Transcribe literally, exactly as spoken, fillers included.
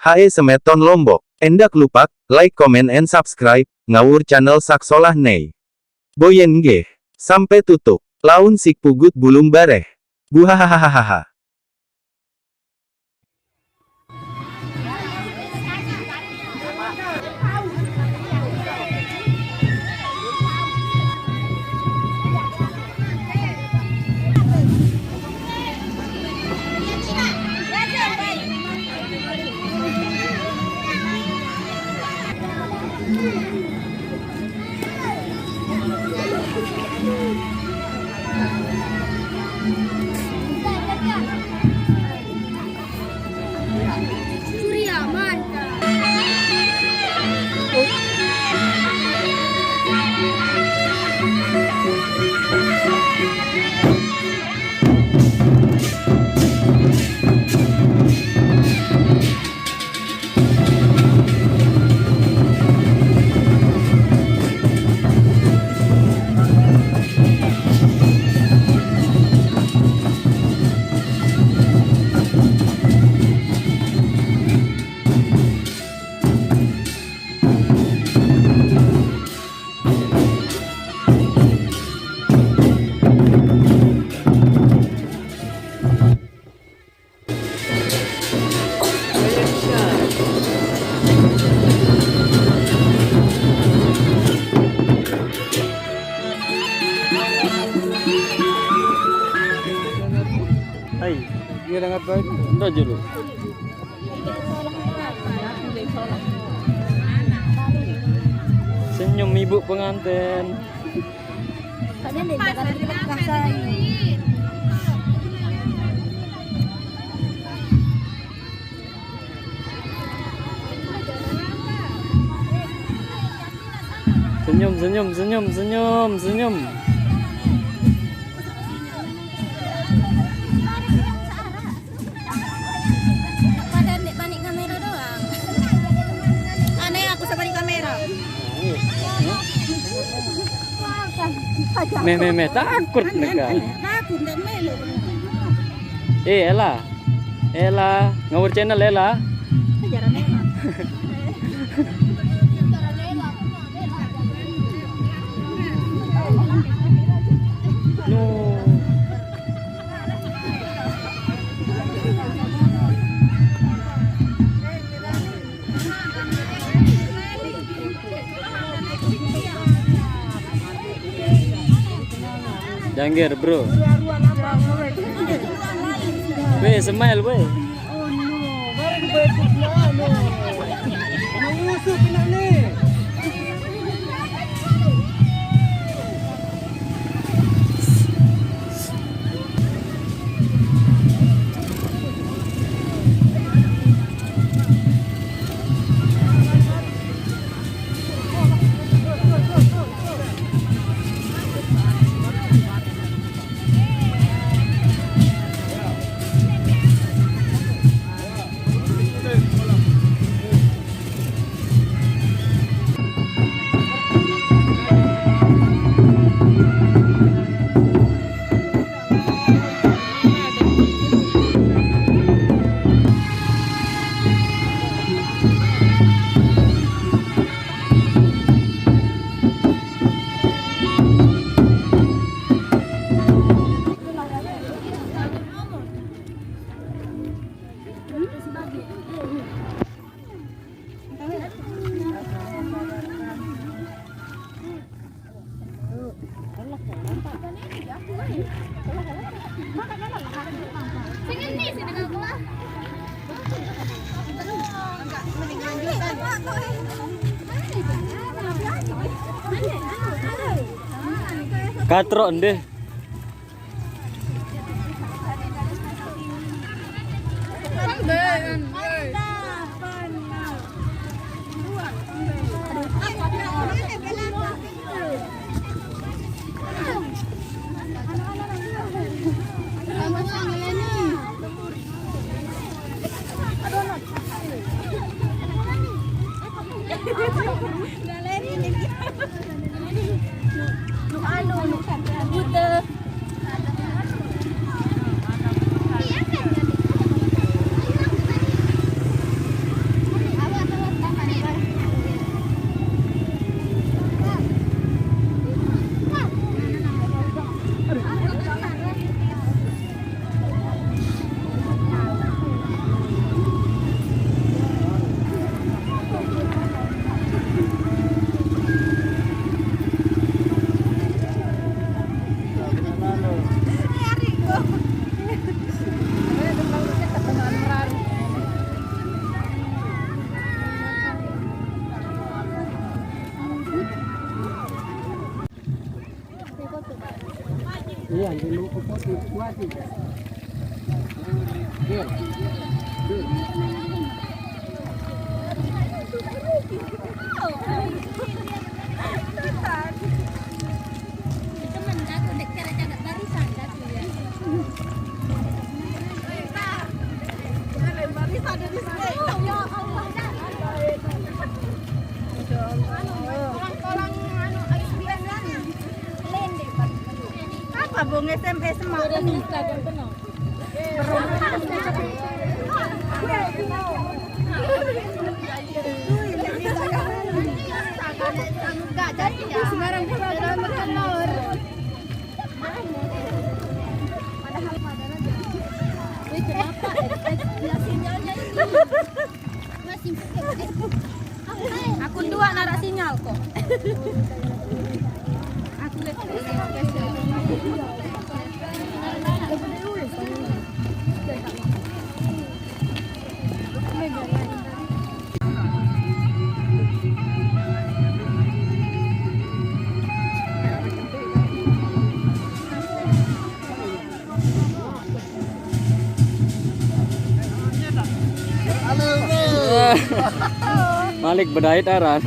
Hae semeton Lombok. Endak lupak, like, comment, and subscribe, Ngawur Channel Sak Solah Nei. Boyen nggih. Sampe tutuk. Laun sik pugut bulung bareh. Buhahahahaha. Surya, mantap. Hai. Iya, dengar baik. Ndak julu. Senyum ibu pengantin. Senyum, senyum, senyum, senyum, senyum. Pada nek balik kamera doang. Aneh aku sebalik kamera. Meh, meh, meh, takut nek. Takut nek melu. Eh, Ella. Ella, Ngawur Channel, Ella. Kejaran Ella. No. Jangger, bro. Weh, smile, weh. Katrok ndeh. Iya, dulu kuat, kuat juga. Iya. Itu mendaku dek cara-cara barisan daku ya. Barisan dari sini. Ya Allah. Orang-orang anu habis biasa. Lende. Apa bung S M S mau? Sembarang. Aku dua narak sinyal kok. Aku lihat. Malik bedait aran.